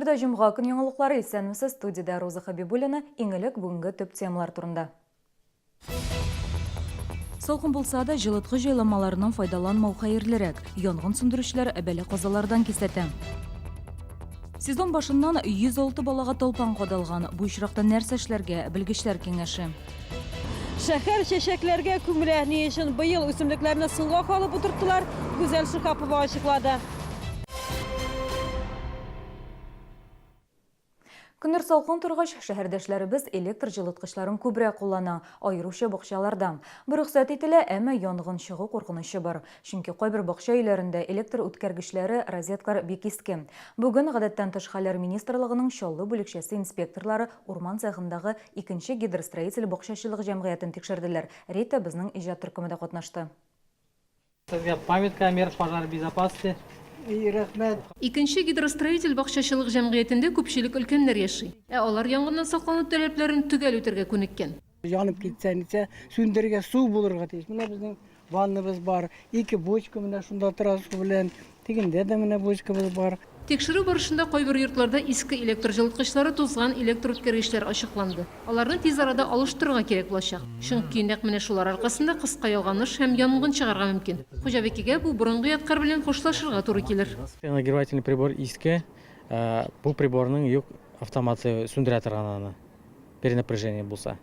Эфирда җомга көн яңалыклары исәнмесез, студиядә Роза Хәбибуллина, иң элек бүгенге төп темалар турында. Салкын булса да, җылыткыч җайланмаларыннан файдаланмау хәерлерәк. Янгын сүндерүчеләр бәла-казалардан кисәтә. Сезон башыннан 106 балага талпан кадалган. Бу очракта нәрсә эшләргә? Белгечләр киңәше. Шәһәр чәчәкләргә күмелә. Ни өчен быел үсемлекләрне соңга калып утырттылар, Гүзәл Шиһапова ачыклады. Көннәр салкын торгач, шәһәрдәшләребез электр җылыткычларын күбрәк куллана, аеруча бакчаларда. Бу рөхсәт ителә, әмма янгын чыгу куркынычы бар. Чөнки кайбер бакча өйләрендә электр үткәргечләре, розеткалар бик иске. Бүген Гадәттән тыш хәлләр министрлыгының Чаллы бүлекчәсе инспекторлары урман цехындагы Икенче Гидростроитель бакчачылык җәмгыятен тикшерделәр. Рейдта безнең иҗат төркеме дә катнашты. Сезгә памятка о мерах пожарной безопасности. И, рәхмәт. Икенче Гидростроитель бакчачылык җәмгыятендә күпчелек өлкәннәр яши. Ә алар янгыннан саклану таләпләрен төгәл үтәргә күнеккән. Янып китсә, нитсә, сүндерергә су булырга тиеш. Менә безнең Ваннабыз бар, ике бочка менә шунда тора су белән, тегендә дә менә бочкабыз бар. Тикшерү барышында кайбер йортларда иске электр җылыткычлары, тузган электр үткәргечләр ачыкланды. Аларны тиз арада алыштырырга кирәк булачак. Чөнки нәкъ менә шулар аркасында кыска ялганыш һәм янгын чыгарга мөмкин. Хуҗабикәгә бу борынгы ядкарь белән хушлашырга туры килер. Нагревательный прибор иске, бу приборның юк автоматы сүндерә торган аны, перенапряжение булса.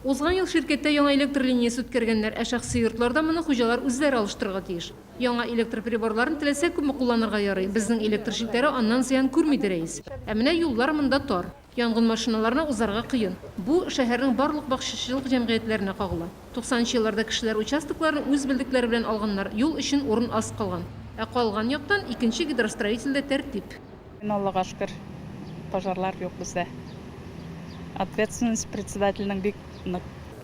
Узган ел ширкәттә яңа электр линиясе үткәргәннәр, ә шәхси йортларда моны хуҗалар үзләре алыштырырга тиеш. Яңа электр приборларын теләсә күпме кулланырга ярый, безнең электр челтәре аннан зыян күрми, ди рәис. Ә менә юллар монда тар. Янгын машиналарына узарга кыен. Бу, шәһәрнең барлык бакчачылык җәмгыятьләренә кагыла. Туксанынчы елларда кешеләр участокларны үз белдекләре белән алганнар, юл өчен урын аз калган. Ә калган яктан, икенче гидростроительдә тәртип. Аллага шөкер, пожарлар юк бездә. Ответственность председательнең бик нык.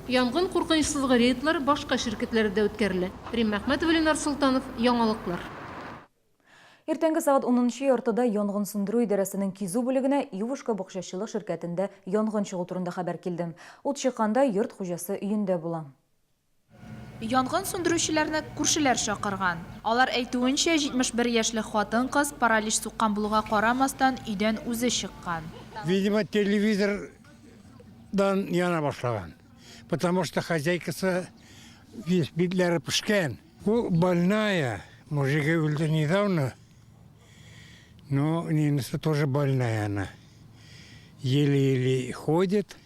Янгын куркынычсызлыгы рейдлары башка ширкәтләрдә дә үткәрелә. Римма Әхмәтова, Ленар Солтанов, Яңалыклар. Иртәнге сәгать унынчы яртыда янгын сүндерү идарәсенең кизү бүлегенә Ивушка бакчачылык ширкәтендә янгын чыгу турында хәбәр килде. Ут чыкканда йорт хуҗасы өендә була. Янгын сүндерүчеләрне күршеләр чакырган. Алар әйтүенчә, 71 яшьлек хатын-кыз, паралич суккан булуга карамастан, өйдән үзе чыккан. Видимо, телевизордан яна башлаган. Потому что хозяйкасы весь битләре пешкән. Ул больная, мужигы үлде недавно. Но нинесе тоже больная она. Еле-еле ходит.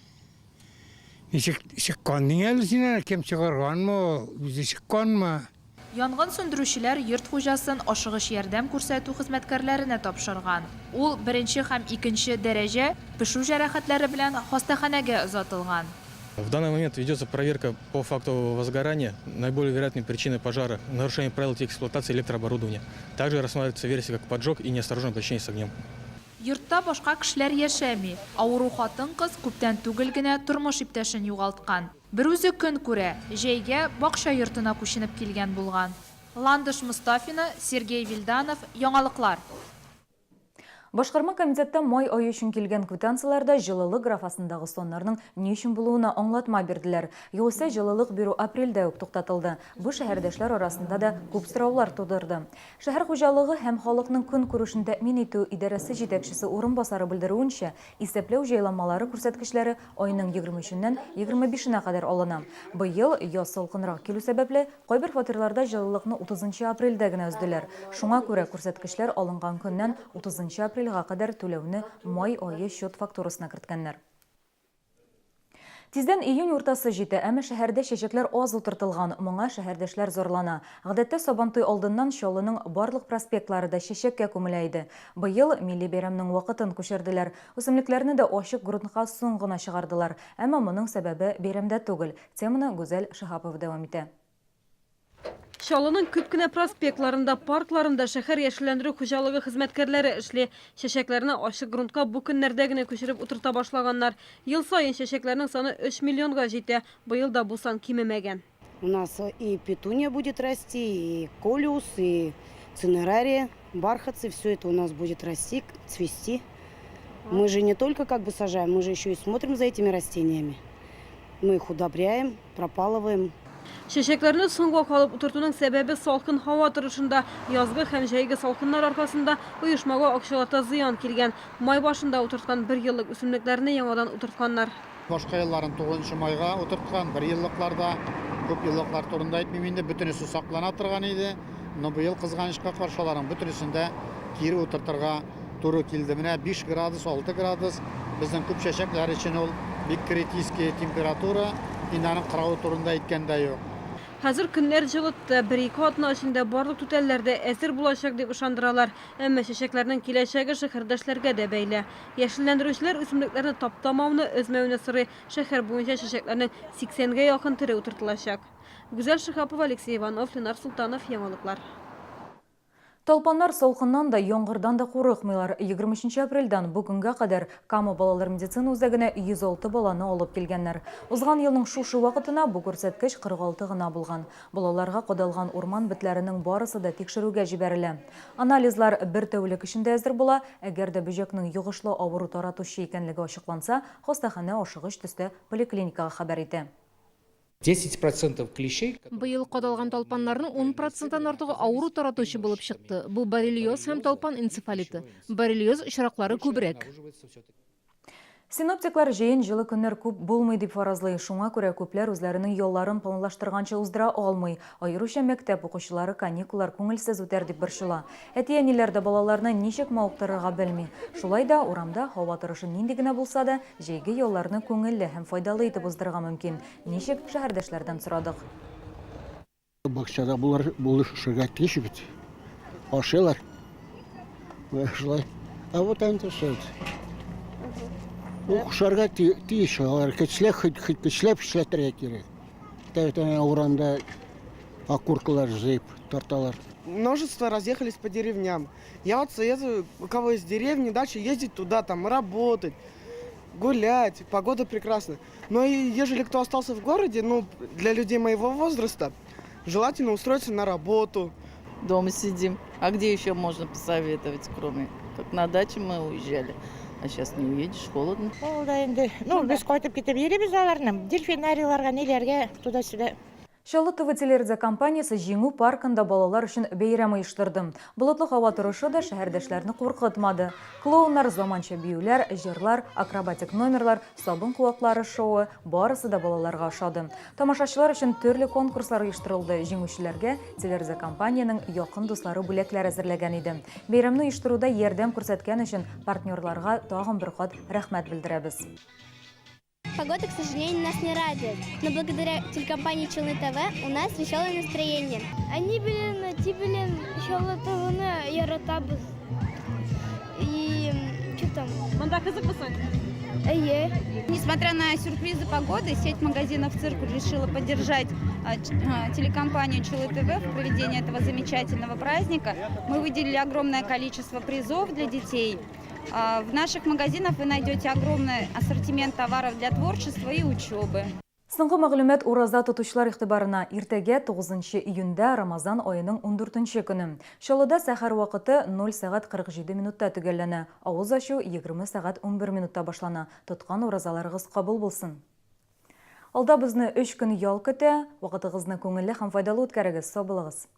Ничек чыккан дин әле син аны? Кем чыгарганмы ул? Үзе чыкканмы? Янгын сүндерүчеләр йорт хуҗасын ашыгыч ярдәм күрсәтү хезмәткәрләренә тапшырган. Ул беренче һәм икенче дәрәҗә пешү җәрәхәтләре белән хастаханәгә озатылган. В данный момент ведется проверка по факту возгорания. Наиболее вероятной причиной пожара – нарушение правил эксплуатации электрооборудования. Также рассматривается версия как поджог и неосторожное обращение с огнем. Йортта башка кешеләр яшәми. Авыру хатын-кыз күптән түгел генә тормыш иптәшен югалткан. Берүзе көн күрә, җәйгә бакча йортына күченеп килгән булган. Ландыш Мостафина, Сергей Вильданов, Яңалыклар. Башкарма комитетта май ае өчен килгән квитанцияләрдә җылылык графасындагы саннарның ни өчен булуына аңлатма бирделәр. Югыйсә җылылык бирү апрельдә үк туктатылды. Бу шәһәрдәшләр арасында да күп сораулар тудырды. Шәһәр хуҗалыгы һәм халыкның көнкүрешен тәэмин итү идарәсе җитәкчесе урынбасары белдерүенчә, исәпләү җайланмалары күрсәткечләре айның егерме өченнән егерме бишенә кадәр алына. Быел, яз салкынрак килү сәбәпле, кайбер фатирларда җылылыкны утызынчы апрельдә генә өзделәр. Шуңа күрә күрсәткечләр алынган көннән утызынчы апрельгә кадәр түләүне май ае счет-фактурасына керткәннәр. Тиздән июнь уртасы җитә, әмма шәһәрдә чәчәкләр аз утыртылган, моңа шәһәрдәшләр зарлана. Гадәттә Сабантуй алдыннан Чаллының барлык проспектлары да чәчәккә күмелә иде. Быел милли бәйрәмнең вакытын күчерделәр. Үсемлекләрне дә ачык грунтка соң гына чыгардылар. Әмма моның сәбәбе бәйрәмдә түгел. Теманы Гүзәл Шиһапова дәвам итә. Чаллының күп кенә проспектларында, паркларында шәһәр яшелләндерү хуҗалыгы хезмәткәрләре эшли. Чәчәкләрне ачык грунтка бу көннәрдә генә күчереп утырта башлаганнар. Ел саен чәчәкләрнең саны өч миллионга җитә. Быел да бу сан кимемәгән. У нас и петуния будет расти, и колеус, и цинерария, бархатцы, все это у нас будет расти, цвести. Мы же не только как бы сажаем, мы же еще и смотрим за этими растениями. Мы их удобряем, пропалываем. Чәчәкләрне соңга калып утыртуның сәбәбе салкын һава торышында. Язгы һәм җәйге салкыннар аркасында оешмага акчалата зыян килгән. Май башында утырткан берьеллык үсемлекләрне яңадан утыртканнар. Башка елларын тугызынчы майга утырткан, берьеллыклар да, күпьеллыклар турында әйтмим инде, бөтенесе саклана торган иде. Но быел, кызганычка каршы, аларның бөтенесен дә кире утыртырга туры килде. Менә 5 градус, 6 градус безнең күп чәчәкләр өчен ул бик критический температура. Инде аның кырауы турында әйткән дә юк. Хәзер көннәр җылытты, бер-ике атна эчендә барлык түтәлләр дә әзер булачак дип ышандыралар. Әмма чәчәкләрнең киләчәге шәһәрдәшләргә дә бәйле. Яшелләндерүчеләр үсемлекләрне таптамауны, өзмәүне сорый. Шәһәр буенча чәчәкләрнең 80 гә якын төре утыртылачак. Гүзәл Шиһапова, Алексей Иванов, Ленар Солтанов, Яңалыклар. Талпаннар салкыннан да, яңгырдан да курыкмыйлар. 23 нче апрельдән бу көнгә кадәр Кама балалар медицина үзәгенә 106 баланы алып килгәннәр. Узган елның шушы вакытына бу күрсәткеч 46 гына булган. Балаларга кадалган урман бетләренең барысы да тикшерүгә җибәрелә. Анализлар бер тәүлек эчендә әзер була. Әгәр дә бөҗәкнең йогышлы авыру таратучы икәнлеге ачыкланса, хастаханә ашыгыч төстә поликлиникага хәбәр итә. 10 процентов клещей. Быел кадалган талпаннарның ун проценттан артыгы авыру таратучы булып чыкты. Бу боррелиоз һәм талпан энцефалиты. Боррелиоз очраклары күбрәк. Синоптиклар җәен җылы көннәр күп булмый дип фаразлый. Шуңа күрә күпләр үзләренең ялларын планлаштырганча уздыра алмый. Аеруча мәктәп укучылары каникуллар күңелсез үтәр дип борчыла. Әти-әниләр дә балаларны ничек мавыктырырга белми. Шулай да, урамда һава торышы нинди генә булса да, җәйге ялларны күңелле һәм файдалы итеп уздырырга мөмкин. Ничек, шәһәрдәшләрдән сорадык. Бакчада булыр, булышырга тиеш бит. Ашыйлар. Менә шулай. А вот инде все. Укышырга тиеш алар. Көчләп, хоть хоть көчләп эшләтергә кирәк. Тәү урамда окуркалар җыеп тарталар. Множество разъехались по деревням. Я вот советую, у кого есть деревни, дачи, ездить туда, там работать, гулять, погода прекрасна. Но и ежели кто остался в городе, ну, для людей моего возраста, желательно устроиться на работу. Дома сидим. А где еще можно посоветовать, кроме как на даче мы уезжали? А сейчас не уедешь, холодно. Ул да инде, ну, без кайтып китеп йөрибез аларны, дельфинарийларга, ниләргә, туда-сюда. Чаллы ТВ телерадиокомпаниясе Җиңү паркында балалар өчен бәйрәм оештырды. Болытлы һава торышы да шәһәрдәшләрне куркытмады. Клоуннар, заманча биюләр, җырлар, акробатик номерлар, сабын куаклары шоуы, барысы да балаларга ошады. Тамашачылар өчен төрле конкурслар оештырылды, җиңүчеләргә телерадиокомпаниянең якын дуслары бүләкләр әзерләгән иде. Бәйрәмне оештыруда ярдәм күрсәткән өчен партнерларга тагын бер кат рәхмәт белдерәбез. Погода, к сожалению, нас не радует. Но благодаря телекомпании Челны ТВ у нас веселое настроение. Әни белән, әти белән Чаллы ТВны яратабыз. И что там? Монда кызыкмы соң? Әйе. Несмотря на сюрпризы погоды, сеть магазинов «Циркуль» решила поддержать телекомпанию Челны ТВ в проведении этого замечательного праздника. Мы выделили огромное количество призов для детей. В наших магазинах вы найдете огромный ассортимент товаров для творчества и учебы. Соңгы мәгълүмат ураза тотучылар игътибарына. Иртәгә, тугызынчы июньдә, Рамазан аеның ундүртенче көне. Чаллыда сәхәр вакыты 0 сәгать 47 минутта төгәлләнә. Авыз ачу 20 сәгать 11 минутта башлана. Тоткан уразаларыгыз кабул булсын! Алда безне өч көн ял көтә. Вакытыгызны күңелле һәм файдалы үткәрегез. Сау булыгыз!